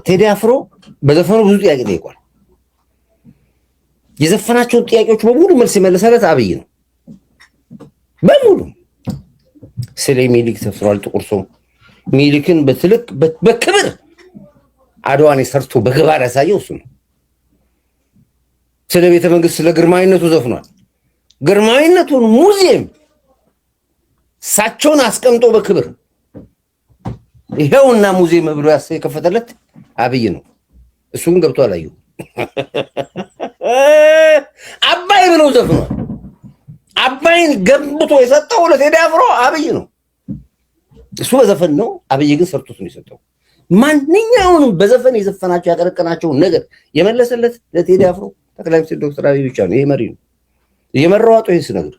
ቴዲ አፍሮ በዘፈኑ ብዙ ጥያቄ ጠይቋል። የዘፈናቸውን ጥያቄዎች በሙሉ መልስ የመለሰለት አብይ ነው። በሙሉ ስለ ሚኒሊክ ዘፍኗል። ጥቁር ሰው ሚኒሊክን በትልቅ በክብር አድዋን ሰርቶ በግባር ያሳየው እሱ ነው። ስለ ቤተ መንግስት ስለ ግርማዊነቱ ዘፍኗል። ግርማዊነቱን ሙዚየም እሳቸውን አስቀምጦ በክብር ይሄውና ሙዚየም ብሎ የከፈተለት አብይ ነው። እሱ ግን ገብቶ አላየው። አባይ ብለው ዘፍኗል። አባይን ገንብቶ የሰጠው ለቴዲ አፍሮ አብይ ነው። እሱ በዘፈን ነው፣ አብይ ግን ሰርቶት ነው የሰጠው። ማንኛውንም በዘፈን የዘፈናቸው ያቀረቀናቸውን ነገር የመለሰለት ለቴዲ አፍሮ ጠቅላይ ሚኒስትር ዶክተር አብይ ብቻ ነው። ይሄ መሪ ነው። እየመራዋጡ ይህን ስነግር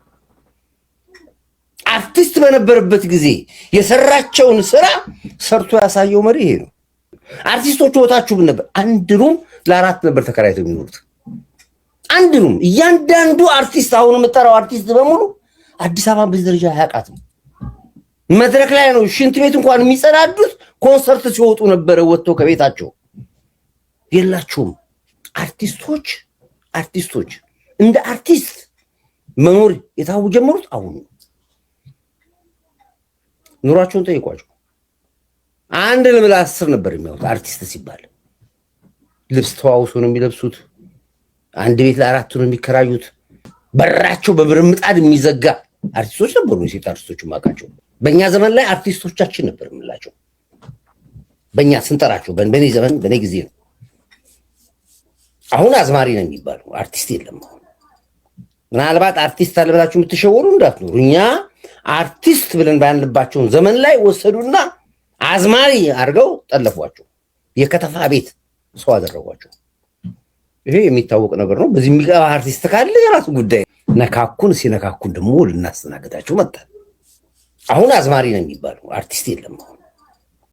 አርቲስት በነበረበት ጊዜ የሰራቸውን ስራ ሰርቶ ያሳየው መሪ ይሄ ነው። አርቲስቶቹ ወታችሁ ብን ነበር። አንድ room ለአራት ነበር ተከራይተው የሚኖሩት። አንድ room። እያንዳንዱ አርቲስት አሁን የምጠራው አርቲስት በሙሉ አዲስ አበባን በዚህ ደረጃ አያውቃትም። መድረክ ላይ ነው ሽንት ቤት እንኳን የሚጸዳዱት ኮንሰርት ሲወጡ ነበረ ወጥተው ከቤታቸው የላቸውም። አርቲስቶች እንደ አርቲስት መኖር የታው ጀመሩት አሁን ነው። ኑሯቸውን ጠይቋቸው። አንድ ልብል 10 ነበር የሚያዩት አርቲስት ሲባል ልብስ ተዋውሶ ነው የሚለብሱት። አንድ ቤት ለአራት ነው የሚከራዩት። በራቸው በብር ምጣድ የሚዘጋ አርቲስቶች ነበሩ። የሴት አርቲስቶች ማቃቸው በእኛ ዘመን ላይ አርቲስቶቻችን ነበር የምንላቸው። በእኛ ስንጠራቸው በእኔ ዘመን በእኔ ጊዜ ነው። አሁን አዝማሪ ነው የሚባለው፣ አርቲስት የለም። አሁን ምናልባት አርቲስት አለ ብላችሁ የምትሸወሩ እንዳትኖሩ። እኛ አርቲስት ብለን ባያንልባቸውን ዘመን ላይ ወሰዱና አዝማሪ አድርገው ጠለፏቸው። የከተፋ ቤት ሰው አደረጓቸው። ይሄ የሚታወቅ ነገር ነው። በዚህ የሚገባ አርቲስት ካለ የራሱ ጉዳይ። ነካኩን። ሲነካኩን ደግሞ ልናስተናግዳቸው መጣል። አሁን አዝማሪ ነው የሚባለው፣ አርቲስት የለም። አሁን